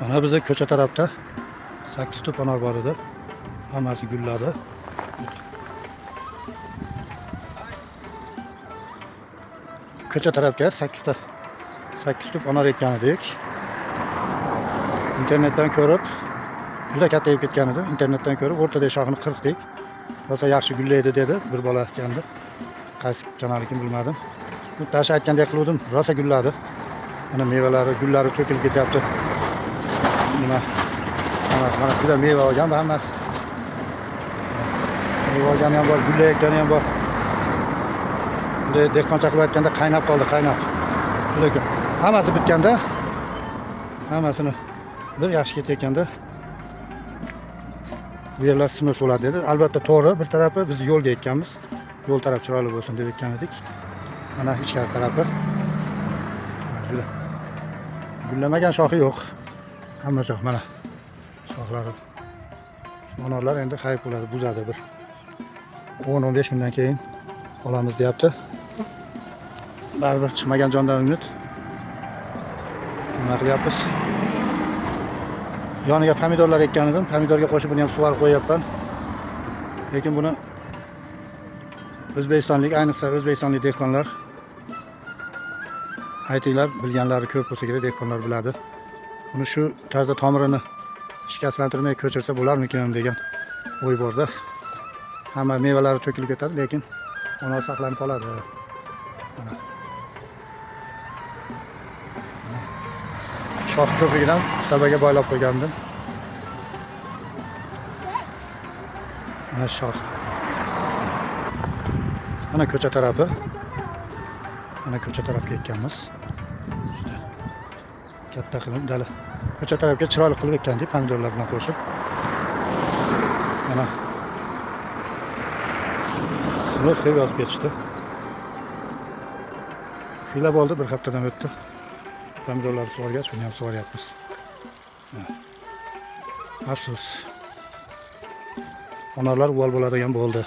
Mana bizni ko'cha tarafda 8 tup anor bor edi. Hammasi gulladi. Ko'cha tarafga 8 tup anor ekkan edik. Internetdan ko'rib juda kattayib ketgan edi. Internetdan ko'rib o'rtada shoxini qirqdik. Rosa yaxshi gullaydi dedi bir bola aytgandi. Qaysi kanalnikin bilmadim. Xuddi aytgandek qiluvdim, rosa gulladi. Mana mevalari, gullari to'kilib ketyapti. Nima? Hammasi mana juda meva olgan bu hammasi. Meva olgani ham bor, gullayotgani ham bor. Bunday dehqoncha qilib aytganda qaynab qoldi, qaynab. Juda ko'p. Hammasi bitganda, hammasini bir yaxshi ketayotganda bu yerlar снос bo'ladi dedi. Albatta to'g'ri, bir tarafi biz yo'lga ekkanmiz. Yo'l taraf chiroyli bo'lsin deb ekkan edik. Mana ichkari tarafi. Mana juda gullamagan shoxi yo'q. Hamma shox mana shoxlari. Anorlar endi hayb bo'ladi, buzadi bir 10-15 kundan keyin olamiz deyapti. Baribir chiqmagan jondan umid. Nima qilyapmiz? Yoniga pomidorlar ekkan edim. Pomidorga qo'shib buni ham sug'arib qo'yyapman. Lekin buni o'zbekistonlik, ayniqsa o'zbekistonlik dehqonlar aytinglar, bilganlari ko'p bo'lsa kerak, dehqonlar biladi. Buni shu tarzda tomirini shikastlantirmay ko'chirsa bo'larmikin degan o'y borda. Hamma mevalari to'kilib ketadi, lekin anor saqlanib qoladi. Mana. Mana. Shox ko'pligidan stabaga boylab qo'ygandim. Mana shox. Mana ko'cha tarafi. Mana ko'cha tarafga ekkanmiz. Juda katta qilib dala. Ko'cha tarafga chiroyli qilib ekkandik pomidorlar bilan qo'shib. Mana снос deb yozib ketishdi. Xiyla bo'ldi, bir haftadan o'tdi. Pomidorlarni sug'orgach, buni ham sug'oryapmiz. Mana. Afsus. Anorlar uvol bo'ladigan bo'ldi.